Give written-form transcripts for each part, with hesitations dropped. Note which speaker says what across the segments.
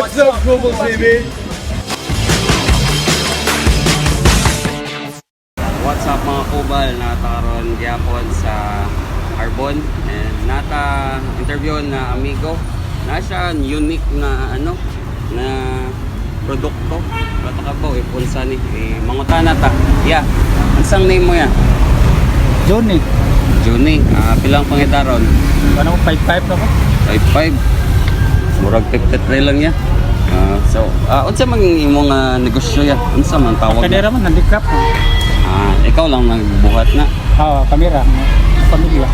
Speaker 1: What's up, Global TV?
Speaker 2: What's up, mga kubal? Nata karon gyapon sa Arbon and nata interview na amigo na siya unique na ano na produkto. Bata ka ba if unsa ni eh, mangutana ta. Yeah. Unsang name mo ya?
Speaker 3: Johnny.
Speaker 2: Juni. Pilang pangidaron?
Speaker 3: Ano ko, 5'5 na ko?
Speaker 2: 5'5. Murag 53 lang ya. So, unsa man imong negosyo ya? Unsa man tawag na?
Speaker 3: Kanira man, handicraft.
Speaker 2: Ikaw lang nagbuhat na.
Speaker 3: Ah, kamera. Pamilya.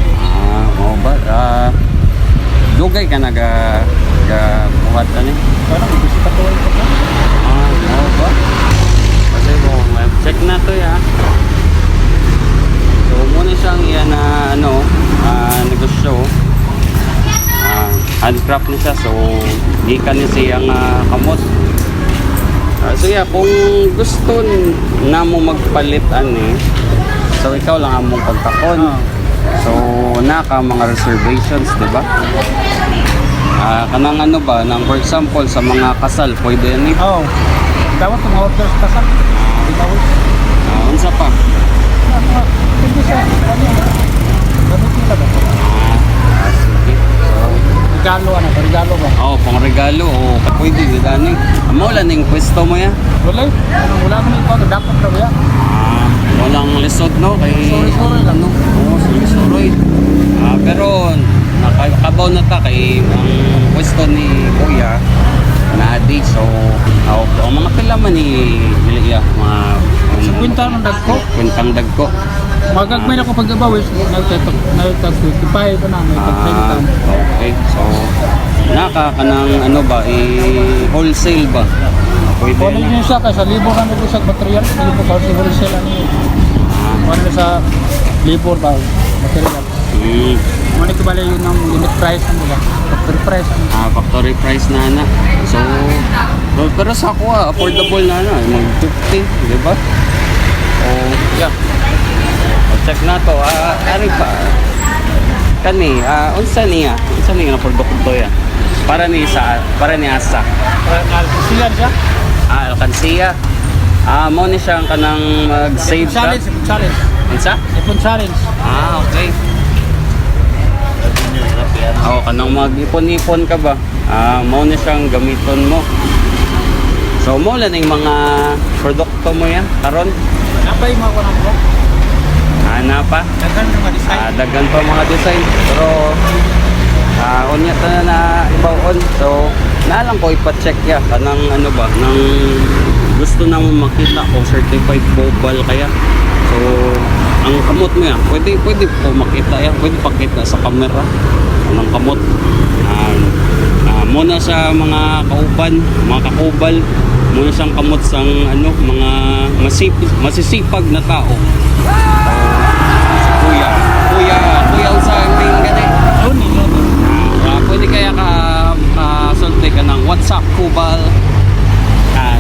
Speaker 2: Mao ba? Dugay ka naga ga buhat ani?
Speaker 3: Ano, gusto ka to.
Speaker 2: Mao ba? Kasi mo, check na to ya. So muna siyang iya na ano, negosyo. Handcraft ni siya, so gikan ni siyang kamot. So yeah, kung gusto na mo magpalit ani, so ikaw lang among kontakon. So naka mga reservations, di ba? Kanang ano ba, nang for example sa mga kasal, pwede ani.
Speaker 3: Oo. Dapat kung order sa kasal. Hindi ka wait.
Speaker 2: Unsa pa?
Speaker 3: Ano, hindi sa, ano, gamit nila ba?
Speaker 2: Sige. So,
Speaker 3: Regalo, ano, regalo ba?
Speaker 2: oh, pang regalo, oh, pwede gud ani. Amo lang ning pwesto mo ya.
Speaker 3: Wala eh. Ano, wala man ikaw, dapat na ba yan?
Speaker 2: Walang lisod, no, kay
Speaker 3: Sorry, sorry lang.
Speaker 2: Ano? Oo, sorry, sorry. Pero nakakabaw na ta kay ang pwesto ni Kuya na di, so ang mga pila man ni iya mga
Speaker 3: 50 man dagko.
Speaker 2: Kwentang dagko.
Speaker 3: Magagmay na ko pag-abaw, eh. Nagtag 25, ano, nagtag 30.
Speaker 2: Okay. So naka kanang ano ba, eh, wholesale ba? Pwede
Speaker 3: Kunin
Speaker 2: na.
Speaker 3: niyo siya, kaysa libo kami ko sa material, libo ka sa wholesale, ano yun. Ano sa labor ba, material. Muna ko bala yun ang unit price ano ba? Factory price ano.
Speaker 2: Factory price na na. So, pero sa ako, affordable na na. Mag 50, di ba? Oh, yeah. O, check na to. Ari pa. Kani, unsa niya? Unsa niya nga produkto ya? Para ni asa.
Speaker 3: Sila siya?
Speaker 2: Alkansiya. Mo ni siyang kanang mag-save
Speaker 3: Ipon
Speaker 2: ka.
Speaker 3: challenge, ipon challenge.
Speaker 2: Unsa?
Speaker 3: Ipon challenge.
Speaker 2: Okay. Oo, kanang mag-ipon-ipon ka ba? Mao na siyang gamiton mo. So, mo lang yung mga produkto mo yan, karon.
Speaker 3: Napay mga kanang mo.
Speaker 2: Na pa.
Speaker 3: Daghan mga design.
Speaker 2: Daghan pa mga design. Pero, unya ta na na ibawon. So, nalang ko ipa-check ya. Kanang ano ba, nang gusto na mo makita kung certified bobal kaya. So, ang kamot mo yan, pwede, pwede po makita yan. Pwede pakita sa camera. Anong kamot. Muna sa mga kauban, mga kakubal, muna siyang kamot sang ano, mga masisipag na tao. Si Kuya. Kuya, Kuya, unsa ang name gani?
Speaker 3: Johnny, Johnny.
Speaker 2: Pwede kaya ka sulti ka ng "What's up, Kubal"?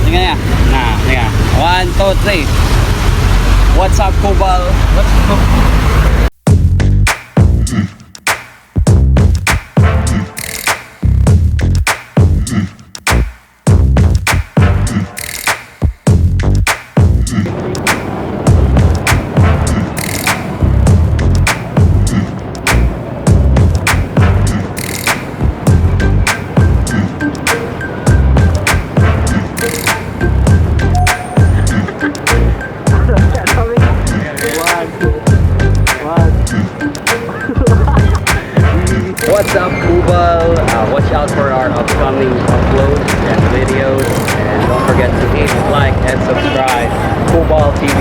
Speaker 2: Sige na. Na, sige. One, two, three. What's up, Kubal?
Speaker 3: What's up?
Speaker 2: What's up, Kubal? Watch out for our upcoming uploads and videos. And don't forget to hit like and subscribe. Kubal TV.